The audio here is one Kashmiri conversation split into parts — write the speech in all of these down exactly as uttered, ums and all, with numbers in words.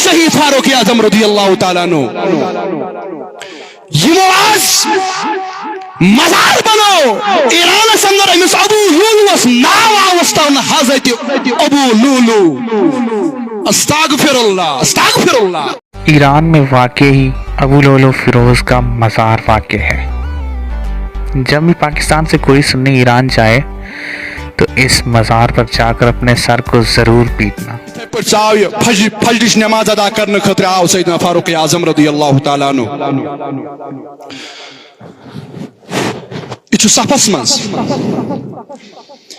شہید فاروق اعظم رضی اللہ تعالیٰ عنہ۔ یِمو آز مزار بنو ایرانس اندر، أمِس ابو لولوس ناو آوس تھاونہٕ حضرت ابو لولو۔ استغفر اللہ، استغفر اللہ۔ ایران میں واقع ہی ابو لولو فیروز کا مزار واقع ہے۔ جب بھی پاکستان سے کوئی سنی ایران جائے تو اس مزار پر جا کر اپنے سر کو ضرور پیٹنا۔ یِتھے پٲٹھۍ ژاو یہِ فجر، فجرٕچ نماز ادا کرنہٕ خٲطرٕ آو سیدنا فاروق اعظم رضی اللہ تعالیٰ عنہ۔ یہِ چھُ صفس منٛز۔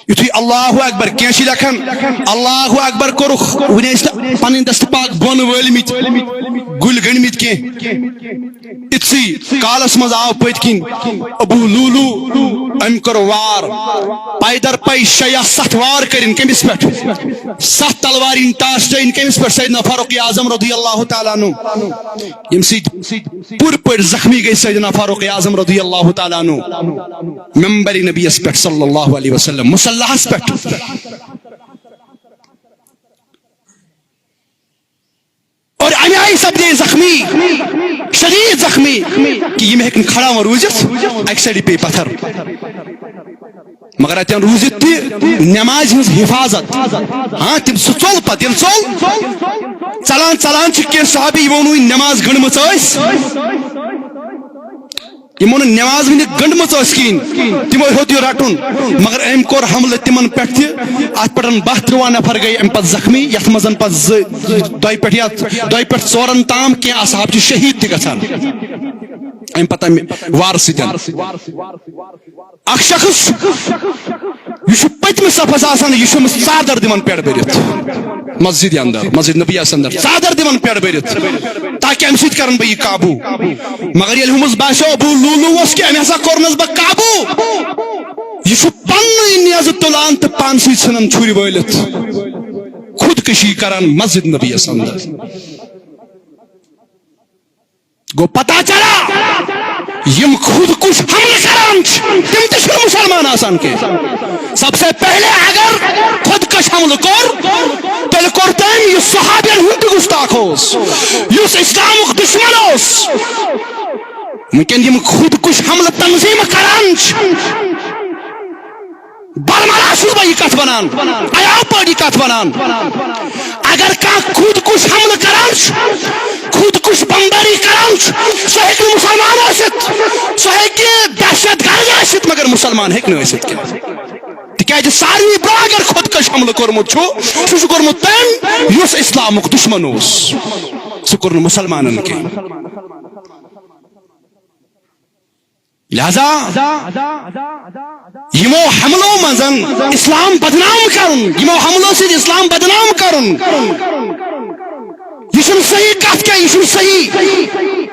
یُتھُے اللہ اکبر، کینٛہہ چھِ لیکھان، اللہ اکبر کوٚرُکھ، وُنہِ ٲسۍ نہٕ پنٕنۍ دستہٕ پاک بۄن وٲلمٕتۍ، گُلۍ گٔنڈمٕتۍ کینٛہہ۔ یِتھسٕے کالس منٛز آو پٔتۍ کِنۍ ابو لولو، أمۍ کوٚر وار، پیدر پے شےٚ یا ستھ وار کٔرِن کٔمِس پٮ۪ٹھ؟ ستھ تلوارِ یِن ٹاس ڈٲنۍ کٔمِس پٮ۪ٹھ؟ سیدنا فاروق اعظم رضی اللہ تعالیٰ عنہ، ییٚمہِ سۭتۍ پوٗرٕ پٲٹھۍ زخمی گٔے سیدنا فاروق اعظم رضی اللہ تعالیٰ عنہ ممبر نبیَس پٮ۪ٹھ صلی اللہ علیہ وسلم، مصلحس پٮ۪ٹھ۔ اور اَمہِ آیہِ سپدے زخمی، شدید زخمی، کہ یِم ہیٚکہِ نہٕ کھڑا وۄنۍ روٗزِتھ، اَکہِ سایڈٕ پیٚیہِ پتھر۔ مگر اَتٮ۪ن روٗزِتھ تہِ نمازِ ہٕنٛز حفاظت۔ ہاں، تِم سُہ ژوٚل پتہٕ، ییٚلہِ ژوٚل، ژلان ژلان چھِ کینٛہہ صحابی، یِمو نہٕ وُنہِ نماز گٔنڈمٕژ ٲس۔ یِمو نہٕ نماز وُنہِ گٔنڈمٕژ ٲس کِہیٖنۍ، تِمو ہیوٚت یہِ رَٹُن، مگر أمۍ کوٚر حملہٕ تِمن پٮ۪ٹھ تہِ۔ اَتھ پٮ۪ٹھ باہ ترٛواہ نفر گٔے اَمہِ پتہٕ زخمی، یَتھ منٛز پتہٕ زٕ، دۄیہِ پٮ۪ٹھ یا دۄیہِ پٮ۪ٹھ ژورن تام کینٛہہ اصحاب چھِ شہیٖد تہِ گژھان اَمہِ پتہٕ اَمہِ وارٕ سۭتۍ۔ اکھ شخص، یہِ چھُ پٔتمہِ صفس آسان، یہِ چھُ أمِس ژادر دِوان پٮ۪ٹھ بٔرِتھ مسجد اندر، مسجد نبیَس اندر ژادر دِوان پٮ۪ٹھ بٔرِتھ، تاکہِ اَمہِ سۭتۍ کرن بہٕ یہِ قابوٗ۔ مگر ییٚلہِ ہُمِس باسیو ابو لولو اوس کہِ أمۍ ہسا کوٚرنس بہٕ قابوٗ، یہِ چھُ پننُے نیزٕ تُلان تہٕ پانسٕے ژھٕنان چھُرِ وٲلِتھ خودکشی کران مسجد نبیَس اندر۔ گوٚو پتہ چلا، یِم خودکش حملہٕ کران چھِ، تِم تہِ چھِنہٕ مُسلمان آسان کینٛہہ۔ سب سے پہلے اگر خودکش حملہٕ کوٚر، تیٚلہِ کوٚر تٔمۍ، یُس صحابین ہُنٛد تہِ گستاخ اوس، یُس اسلامُک دشمن اوس۔ وٕنکیٚن یِم خودکش حملہٕ تنظیٖم کران چھِ، برملا چھُس بہٕ یہِ کتھ ونان، عیال پٲٹھۍ یہِ کتھ ونان۔ اگر کانٛہہ خودکش حملہٕ کران چھُ، خودکش بمباری کران چھُ، سُہ ہیٚکہِ نہٕ مُسلمان ٲسِتھ، سُہ ہیٚکہِ دہشت گرد ٲسِتھ، مگر مُسلمان ہیٚکہِ نہٕ ٲسِتھ کینٛہہ۔ تِکیازِ سارنٕے برونٛہہ اگر خودکش حملہٕ کوٚرمُت چھُ، سُہ چھُ کوٚرمُت تٔمۍ، یُس اسلامُک دُشمن اوس۔ سُہ کوٚر نہٕ مُسلمانن کینٛہہ۔ لہذا یِمو حملو منٛز اسلام بدنام کرُن، یِمو حملو سۭتۍ اسلام بدنام کرُن، یہِ چھُنہٕ صحیح کتھ کینٛہہ، یہِ چھُنہٕ صحیح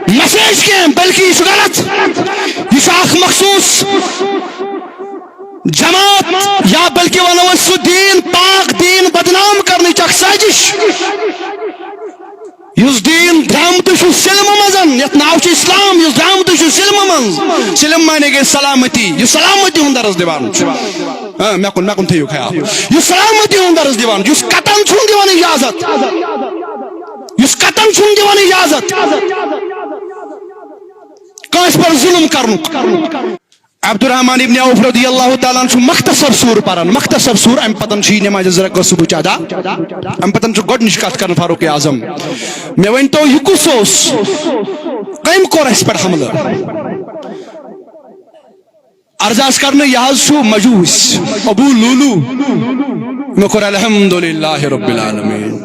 میسیج کینٛہہ، بلکہِ یہِ چھُ غلط۔ یہِ چھُ اکھ مخصوص جماعت یا بلکہِ ونو أسۍ سُہ دین، پاک دین بدنام کرنٕچ اکھ سازش۔ یُس دین درامتُے چھُ سلمہٕ منٛز، یتھ ناو چھُ اسلام، یُس درامتُے چھُ سلمہٕ منٛز، سلم معنی گٔے سلامتی، یُس سلامتی ہُنٛد درس دِوان چھُ۔ آ، مےٚ کُن، مےٚ کُن تھٲیِو خیال۔ یُس سلامتی ہُنٛد درس دِوان، یُس قطعاً چھُنہٕ دِوان اجازت، یُس قطعاً چھُنہٕ دِوان اجازت کٲنٛسہِ پٮ۪ٹھ ظلم کرنُک۔ عبدالرحمن ابن عوف رضی اللہ تعالیٰ عنہ چھُ مختصر سور پران، مختصر سور، امہِ پتن چھُ یہِ نمازِ زٕ رکعت صبحٕچ ادا۔ امہِ پتن چھُ گۄڈٕنِچ کتھ کران فاروق اعظم۔ مےٚ ؤنۍ تو، یہِ کُس اوس؟ کٔمۍ کوٚر اسہِ پٮ۪ٹھ حملہٕ؟ عرض آس کرنہٕ، یہِ حظ چھُ مجوس ابو لولو۔ مےٚ کوٚر الحمدللہ رب العالمین۔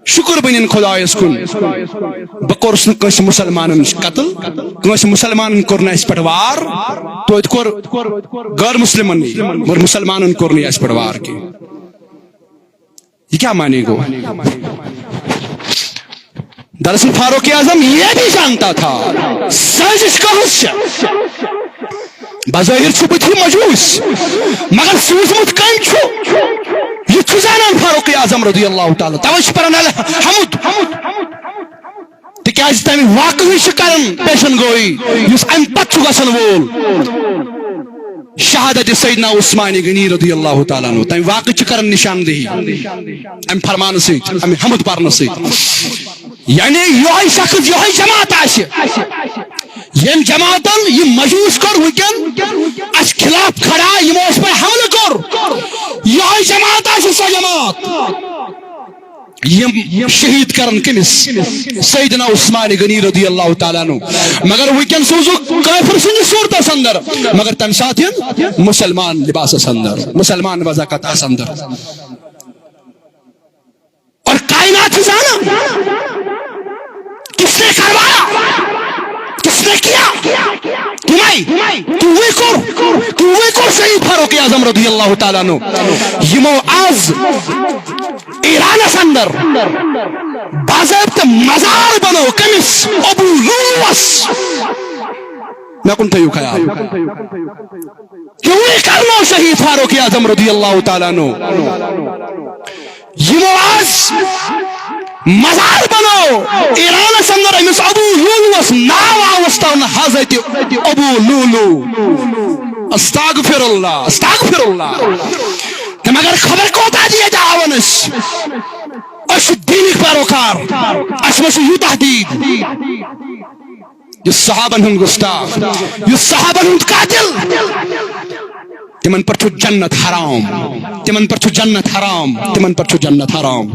شُکر بنِن خۄدایَس کُن، بہٕ کوٚرُس نہٕ کٲنٛسہِ مُسلمانَن قتل، کٲنٛسہِ مُسلمانَن کوٚر نہٕ اَسہِ پٮ۪ٹھ وار، توتہِ کوٚر غٲر مُسلِمَن، مگر مُسلمانَن کوٚر نہٕ اَسہِ پٮ۪ٹھ وار کینٛہہ۔ یہِ کیٛاہ معنی گوٚو؟ دراصل فاروق اعظم یہ بھی جانتا تھا سازش کہاں سے۔ بظاہر چھُ بہٕ تہِ مجوٗس، مگر سوٗزمُت کٔمۍ چھُ؟ یہِ چھُ زانان فاروق اعظم رضی اللہ تعالیٰ۔ توے چھِ پران الحمد۔ تِکیازِ تَمہِ واقعہٕچ چھِ کران پیشن گویی، یُس اَمہِ پتہٕ چھُ گژھن وول۔ شہادت سیدنا عثمان غنی رضی اللہ تعالیٰ عنہ، تَمہِ واقعہٕ چھِ کران نشاندہی اَمہِ فرمانہٕ سۭتۍ، اَمہِ حمد پرنہٕ سۭتۍ۔ یعنی یۄہے شخص، یۄہے جماعت آسہِ، ییٚمۍ جماعتن یہِ مجوس کوٚر وٕنکٮ۪ن اسہِ خلاف کھڑا، یِمو اسہِ پٮ۪ٹھ حملہٕ کوٚر، یۄہے جماعت آسہِ سۄ جماعت یِم شہید کرن کٔمِس؟ سیدنا عثمان غنی رضی اللہ تعالیٰ عنہ۔ مگر وٕنکٮ۪ن سوٗزُکھ کٲفر سٕنٛدِس صوٗرتس اندر، مگر تمہِ ساتہٕ یِن مسلمان لباسس اندر، مسلمان وضاقتس اندر۔ اور کائنات ہی زانا کس نے کروایا، کس نے کیا؟ تمے، توے کوٚر، توے کوٚر شہید فاروق اعظم رضی اللہ تعالیٰ عنہ۔ یمو آز ایرانس اندر باضابطہ مزار بنو کمس؟ ابو لولوس۔ مےٚ کُن تھٲیِو خیال۔ توے کرنو شہید فاروق اعظم رضی اللہ تعالیٰ عنہ۔ یمو آز مزار بنو ایرانس اندر امس ابو لولوس ناو آوس تھاونہٕ، حضرت ابو لولو۔ استغفر اللہ، استغفر اللہ۔ تہٕ مگر خبر کوتاہ دِیہِ تہِ آون أسۍ۔ أسۍ چھِ دیٖنٕکۍ پیروکار، اَسہِ منٛز چھُ یوٗتاہ دیٖن۔ یُس صحابن ہُنٛد گستاخ، یُس صحابن ہُنٛد قاتل، تِمن پٮ۪ٹھ چھُ جنت حرام، تِمن پٮ۪ٹھ چھُ جنت حرام، تِمن پٮ۪ٹھ چھُ جنت حرام۔